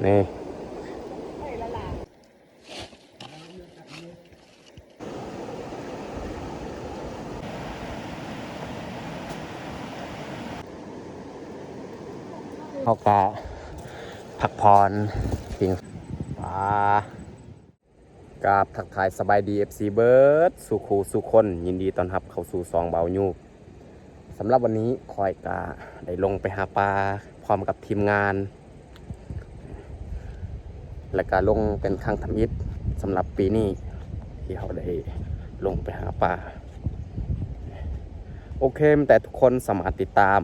ນີ້ ເຮົາກະພັກຜ່ອນ ພິງ ອ່າ ກາບທັກທາຍສະບາຍດີ ເອັຟຊີ ເບິດສູ່ຄູ່ສູ່ຄົນ, ຍິນດີຕ້ອນຮັບເຂົ້າສູ່ຊ່ອງບ່າວຍູບ. ສຳລັບວັນນີ້ຂ້ອຍກະໄດ້ລົງໄປຫາປາພ້ອມກັບທີມງານ ແລະກະລົງເປັນຄັ້ງທຳອິດສຳລັບປີນີ້ ທີ່ເຮົາໄດ້ລົງໄປຫາປາ. ໂອເຄ, ແຕ່ທຸກຄົນສາມາດຕິດຕາມ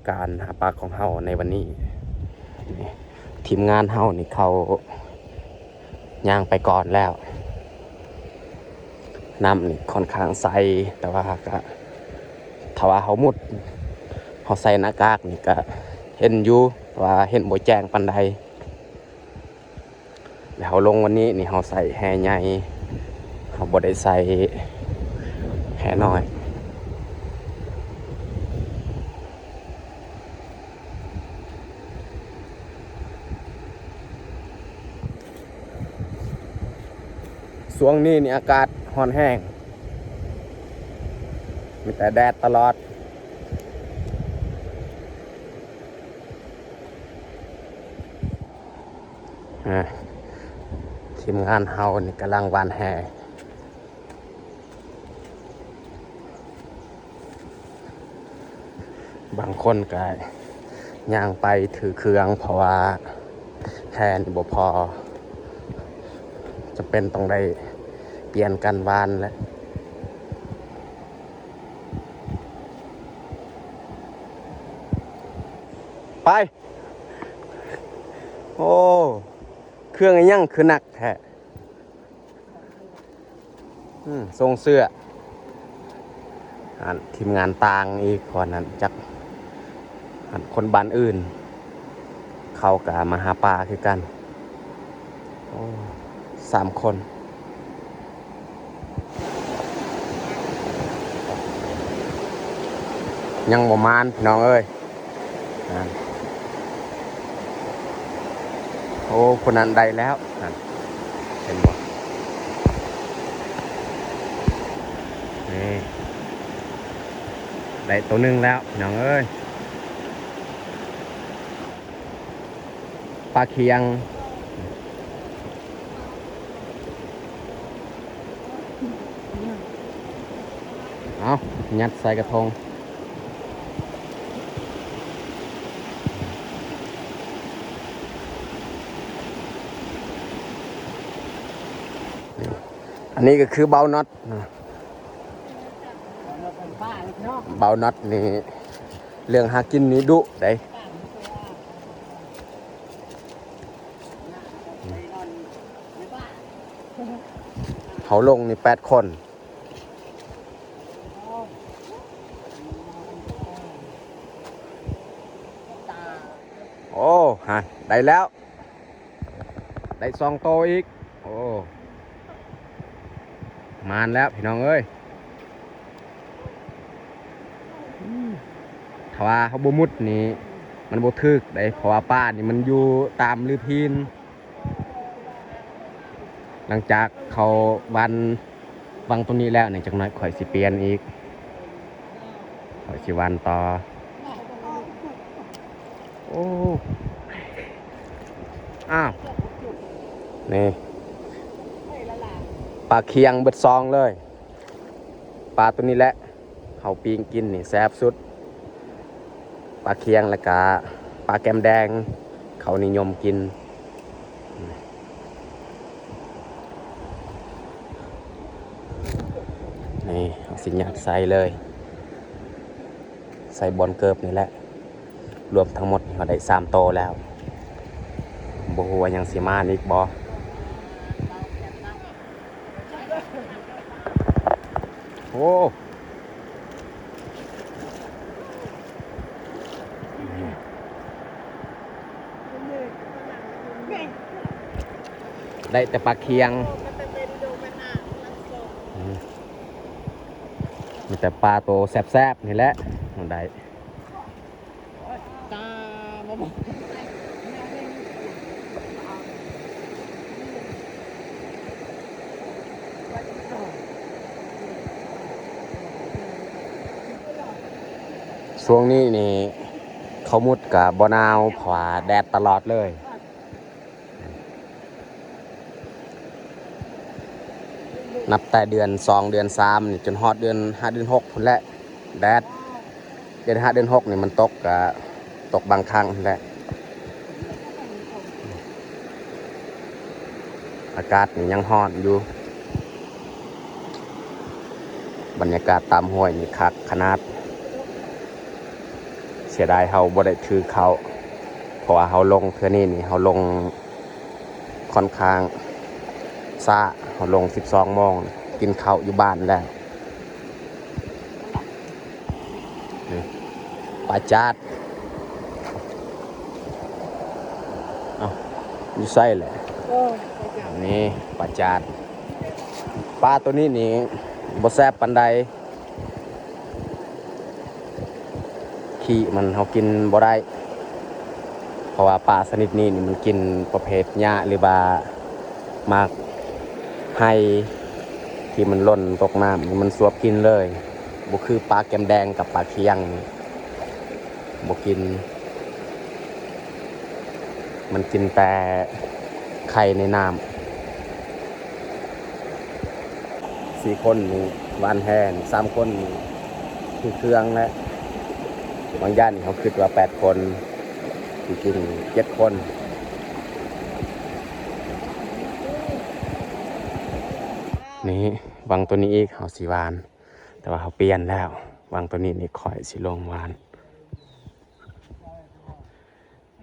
ການຫາປາຂອງເຮົາໃນວັນນີ້. ທີມງານເຮົານີ້ເຂົາຍ່າງໄປກ່ອນແລ້ວ. ນ້ຳນີ້ຂ້ອນຂ້າງໃສ, ແຕ່ວ່າກະ ຖ້າວ່າເຮົາມຸດ ເຮົາໃສ່ໜ້າກາກນີ້ກະເຫັນຢູ່, ແຕ່ວ່າເຫັນບໍ່ແຈ້ງປານໃດ. ແລ້ວເຮົາລົງວັນນີ້ນີ້ ເຮົາໃສ່ແຫໃຫຍ່, ເຮົາບໍ່ໄດ້ໃສ່ແຫນ້ອຍ. ຊ່ວງນີ້ນີ້ອາກາດຮ້ອນແຮງ, ມີແຕ່ແດດຕະຫຼອດ. ອ່າ ທີມງານເຮົານີ້ກຳລັງຫວ່ານແຫ. ບາງຄົນກະຍ່າງໄປຖືເຄື່ອງ ເພາະວ່າແຮນີ້ບໍ່ພໍ, ຈຳເປັນຕ້ອງໄດ້ປ່ຽນກັນຫວ່ານແຫຼະ. ໄປ. ໂອ້ ເຄື່ອງອີ່ຫຍັງຄືໜັກແທ້? ອືມ ສົ່ງເສື້ອ. ອັນທີມງານຕ່າງອີກ ເພາະນັ້ນຈັກ ອັນຄົນບ້ານອື່ນ ເຂົາກະມາຫາປາຄືກັນ. ໂອ້ ສາມຄົນ ຍັງບໍ່ມານ ພີ່ນ້ອງເອີຍ. ນັ້ນ ໂອ້ ຜູ້ນັ້ນໄດ້ແລ້ວ ນັ້ນ ເຫັນບໍ່? ນີ້ ໄດ້ໂຕໜຶ່ງແລ້ວ ພີ່ນ້ອງເອີຍ. ປາຄຽງ. ເອົາ ຍັດໃສ່ກະທົງ. ອັນນີ້ກະຄືບ່າວນັອດນະ. ບ່າວນັອດນີ້ ເລື່ອງຫາກິນນີ້ດຸເດ້. ເຮົາລົງນີ້ແປດຄົນ. ໂອ້ ຮະ ໄດ້ແລ້ວ. ໄດ້ສອງໂຕອີກ. ໂອ້ ມານແລ້ວພີ່ນ້ອງເອີຍ. ຖ້າວ່າເຮົາບໍ່ມຸດນີ້ ມັນບໍ່ຖືກເດ້ ເພາະວ່າປານີ້ມັນຢູ່ຕາມລືພີນ. ຫຼັງຈາກເຂົາຫວ່ານ ຫວ່ານຕົງນີ້ແລ້ວນີ້ ຈັກໜ້ອຍຂ້ອຍຊິປ່ຽນອີກ, ຂ້ອຍຊິຫວ່ານຕໍ່. ໂອ້ ອ້າວ ນີ້ ປາຄຽງເບິດຊອງເລີຍ. ປາໂຕນີ້ແຫຼະ ເຮົາປີ້ງກິນນີ້ແຊບສຸດ. ປາຄຽງ ແລ້ວກະປາແກ້ມແດງ ເຂົານິຍົມກິນ. ນີ້ ເຮົາຊິຍັດໃສ່ເລີຍ ໃສ່ບ່ອນເກີບນີ້ແຫຼະ. ລວມທັງໝົດເຮົາໄດ້ສາມໂຕແລ້ວ. ບໍ່ຮູ້ວ່າຍັງຊິມາອີກບໍ່. ໂອ້ ໄດ້ແຕ່ປາຄຽງ. ອືມ ມີແຕ່ປາໂຕແຊບໆນີ້ແຫຼະ ໄດ້. ຕາມາບໍ່ ເອົາເອົາ ຊ່ວງນີ້ນີ້ເຂົ້າມຸດກະບໍ່ໜາວ ເພາະວ່າແດດຕະຫຼອດເລີຍ. ນັບແຕ່ເດືອນສອງ ເດືອນສາມນີ້ ຈົນຮອດເດືອນຫ້າ ເດືອນຫົກພຸ້ນແຫຼະ ແດດ. ເດືອນຫ້າ ເດືອນຫົກນີ້ມັນຕົກ ກະຕົກບາງຄັ້ງຫັ້ນແຫຼະ. ອາກາດນີ້ຍັງຮ້ອນຢູ່. ບັນຍາກາດຕາມຫ້ວຍນີ້ຄັກຂະໜາດ. ເສຍດາຍເຮົາບໍ່ໄດ້ຖືເຂົ້າ ເພາະວ່າເຮົາລົງເທື່ອນີ້ນີ້ ເຮົາລົງຄ່ອນຂ້າງຊ້າ. ເຮົາລົງສິບສອງໂມງ ກິນເຂົ້າຢູ່ບ້ານແລ້ວ. ນີ້ ປາຈາດ. ເອົ້າ ຢູ່ໃສແຫຼະ? ເອີ ນີ້ປາຈາດ. ປາໂຕນີ້ນີ້ບໍ່ແຊບປານໃດ. ຂີ້ມັນເຮົາກິນບໍ່ໄດ້ ເພາະວ່າປາຊະນິດນີ້ນີ້ມັນກິນປະເພດຫຍ້າ ຫຼືວ່າໝາກໄຮທີ່ມັນຫຼົ່ນຕົກນ້ຳນີ້ ມັນສວບກິນເລີຍ. ບໍ່ຄືປາແກ້ມແດງກັບປາຄຽງນີ້ ບໍ່ກິນ. ມັນກິນແຕ່ໄຂ່ໃນນ້ຳ. ສີ່ຄົນນີ້ຫວ່ານແຫ ສາມຄົນນີ້ຖືເຄື່ອງແຫຼະ. ບາງຢ່າງນີ້ເຮົາຄິດວ່າແປດຄົນ ທີ່ຈິງເຈັດຄົນ. ນີ້ ຫວ່າງໂຕນີ້ອີກ ເຮົາຊິຫວ່ານ ແຕ່ວ່າເຮົາປ່ຽນແລ້ວ. ຫວ່າງໂຕນີ້ນີ້ ຂ້ອຍຊິລົງຫວ່ານ.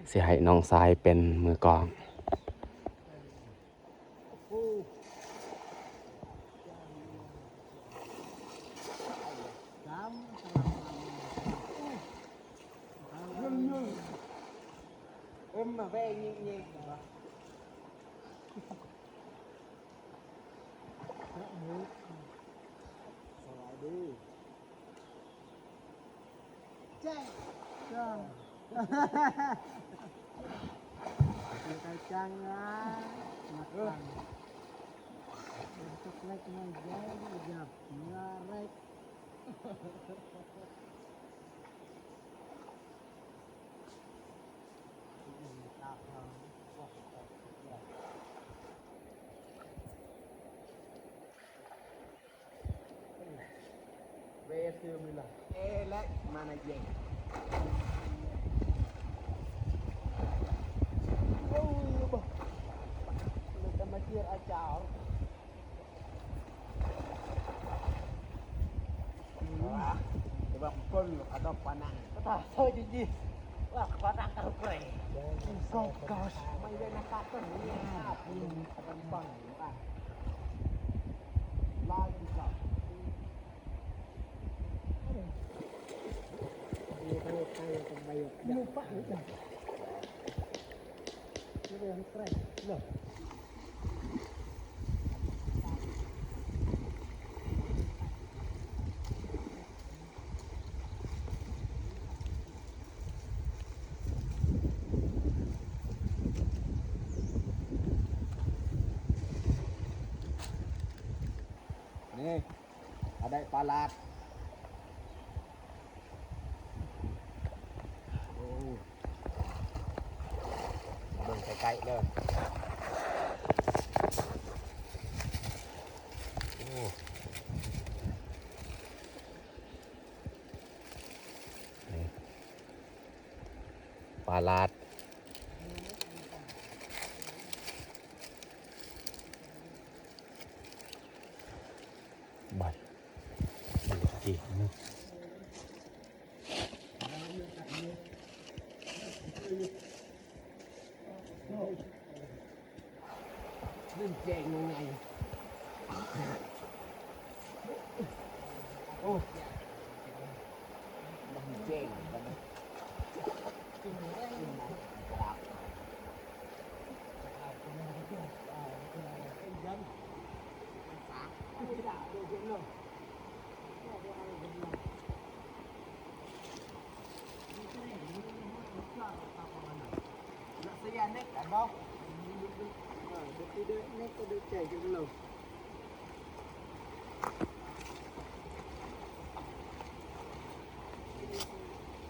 ຊິໃຫ້ນ້ອງຊາຍເປັນມືກອງ. ສະບາຍດີ. ຈ້າ ຈ້າ ກະຈັງນະ ມາ ເອີ ຕັງ ຕົກເລັກນ້ອຍໃຫຍ່ ຢ່າເມື່ອເລັກ. ເວຄືມີລະ ເອເລັກມານາເຢ ໂອ້ ເລີຍກະມາເຈອອາຈານ. ອືມ ແຕ່ວ່າຄົນອາດອກວ່ານັ່ງ ກະຕາເຊີຍຈິງໆ ວ່າວ່ານັ່ງກະເກຣ ກອກກອສ ໄມ່ເວນາກາດກໍມີອາດມີອັນປັນ ນີ້ ເຮົາໄດ້ປາຫຼາດ. ໂອ້ ເບິ່ງໃກ້ໆເດີ. ໂອ້ ນີ້ ປາຫຼາດ. ບັດ ມັນແຈ້ງຍັງໄງ? ໂອ້ ມັນແຈ້ງແລ້ວນະ. ເ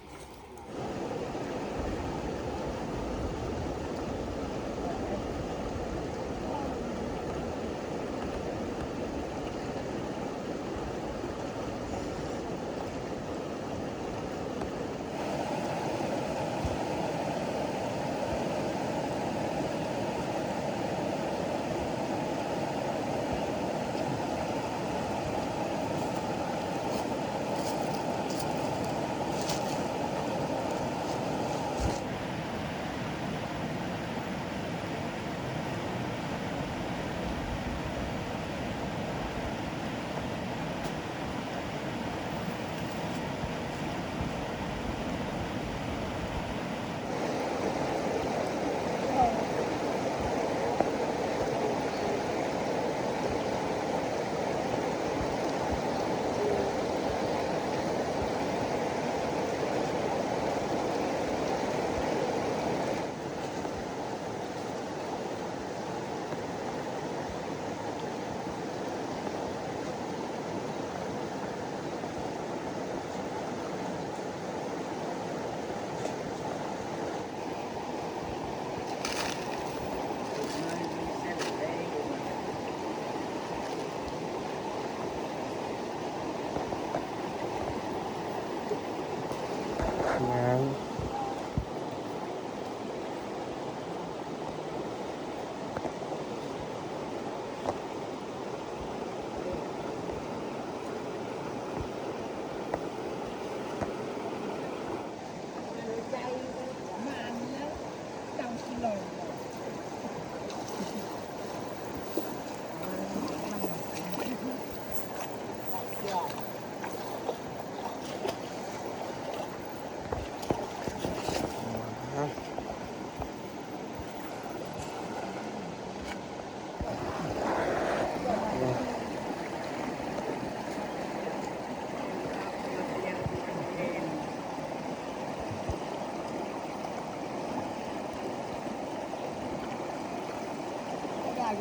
Ai,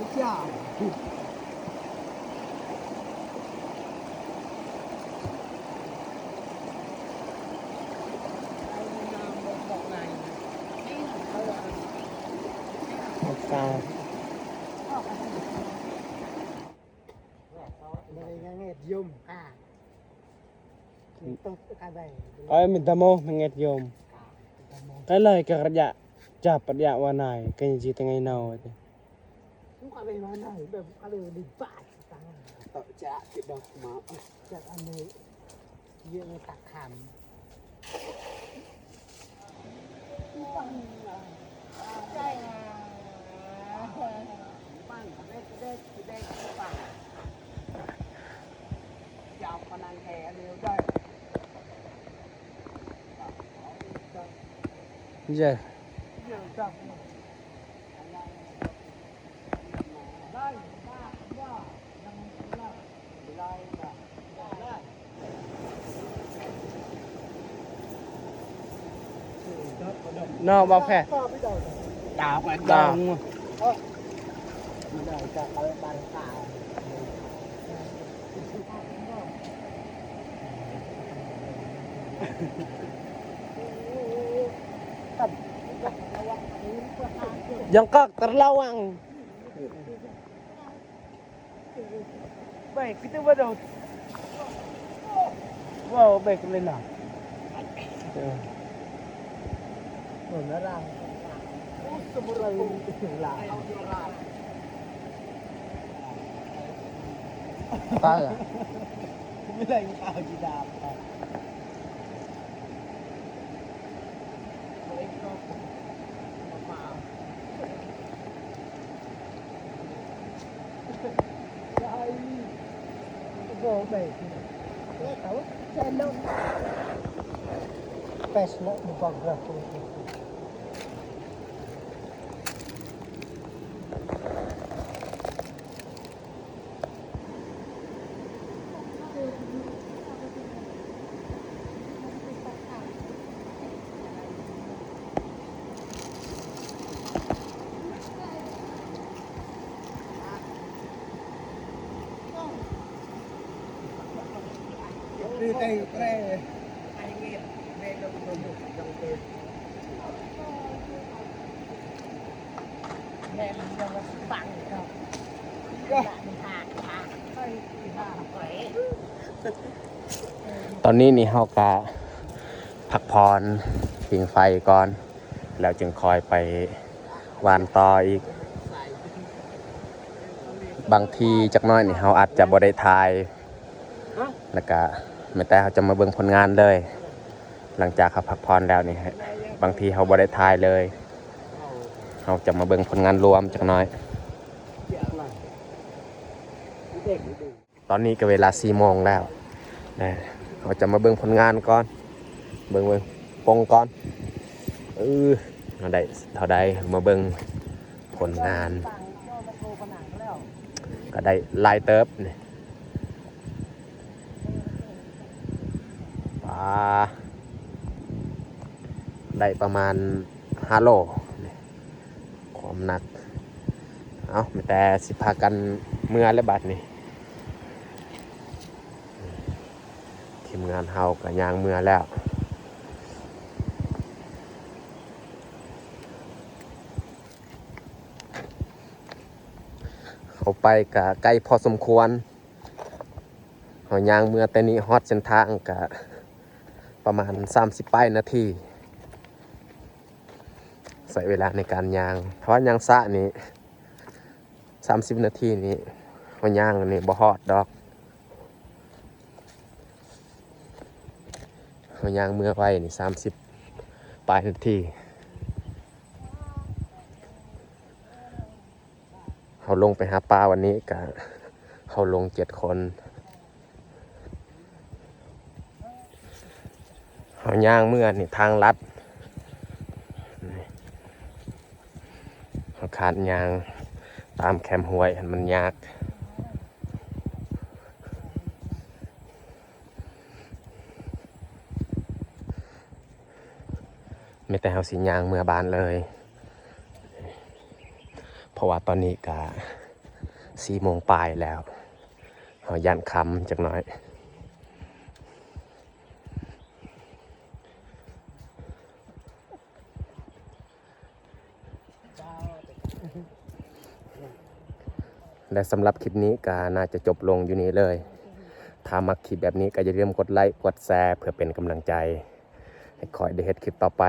mi damo, mi nget yom. Kai lai ka kerja, cap kerja wanai, kanya jita ngai nau. Ka lai wanai, ba ka lai di ba. Tok cak, cak dok mau. Cak anu, ye ni takam. No, bang phe. Đào mà đào. Jongkok terlawang. Baik, kita baru. Wow, baik, Lena. Oh, narang. Oh, semua lah. Apa? Bila yang tahu kita apa?ຕອນນີ້ນີ້ເຮົາກະພັກຜ່ອນ ຜິງໄຟກ່ອນ ແລ້ວຈຶ່ງຄ່ອຍໄປຫວ່ານຕໍ່ອີກ. ບາງທີຈັກໜ້ອຍນີ້ເຮົາອາດຈະບໍ່ໄດ້ຖ່າຍ ແລ້ວກະແມ່ນແຕ່ເຮົາຈະມາເບິ່ງຜົນງານເລີຍ. ຫຼັງຈາກເຮົາພັກຜ່ອນແລ້ວນີ້ ບາງທີເຮົາບໍ່ໄດ້ຖ່າຍເລີຍ ເຮົາຈະມາເບິ່ງຜົນງານລວມຈັກໜ້ອຍ. ຕອນນີ້ກໍເວລາສີ່ໂມງແລ້ວນະ ເຮົາຈະມາເບິ່ງຜົນງານກ່ອນ ເບິ່ງ ເບິ່ງປົງກ່ອນ. ເອີ ເຮົາໄດ້ເທົ່າໃດ ມາເບິ່ງຜົນງານ ກໍໄດ້ຫຼາຍເຕີບນີ້. ປາ ໄດ້ປະມານຫ້າໂລນີ້ ຄວາມໜັກ. ເອົາ ມີແຕ່ຊິພາກັນເມືອແລ້ວບາດນີ້. ທີມງານເຮົາກໍຍ່າງເມືອແລ້ວ. ເຮົາໄປກະໄກພໍສົມຄວນ. ເຮົາຍ່າງເມືອແຕ່ນີ້ຮອດເສັ້ນທາງກະປະມານສາມສິບປາຍນາທີ. ໃຊ້ເວລາໃນການຍ່າງ ຖ້າວ່າຍ່າງຊ້ານີ້ ສາມສິບນາທີນີ້ ເຮົາຍ່າງນີ້ບໍ່ຮອດດອກ. ເຮົາຍ່າງເມືອໄວນີ້ ສາມສິບປາຍນາທີ. ເຮົາລົງໄປຫາປາວັນນີ້ກະ ເຮົາລົງເຈັດຄົນ. ເຮົາຍ່າງເມືອນີ້ທາງລັດ. ເຮົາຄາດຍ່າງຕາມແຄມຫ້ວຍຫັ້ນມັນຍາກ. ມີແຕ່ເຮົາຊິຍ່າງເມືອບ້ານເລີຍ ເພາະວ່າຕອນນີ້ກະ ສີ່ໂມງປາຍແລ້ວ ເຮົາຢ້ານຄ່ຳຈັກໜ້ອຍ. ແລະ ສຳລັບຄລິບນີ້ກໍໜ້າຈະຈົບລົງຢູ່ນີ້ເລີຍ. ຖ້າມັກຄລິບແບບນີ້ກໍຢ່າລືມກົດໄລກ໌ ກົດແຊ ເພື່ອເປັນກຳລັງໃຈໃຫ້ຂ້ອຍໄດ້ເຮັດຄລິບຕໍ່ໄປ.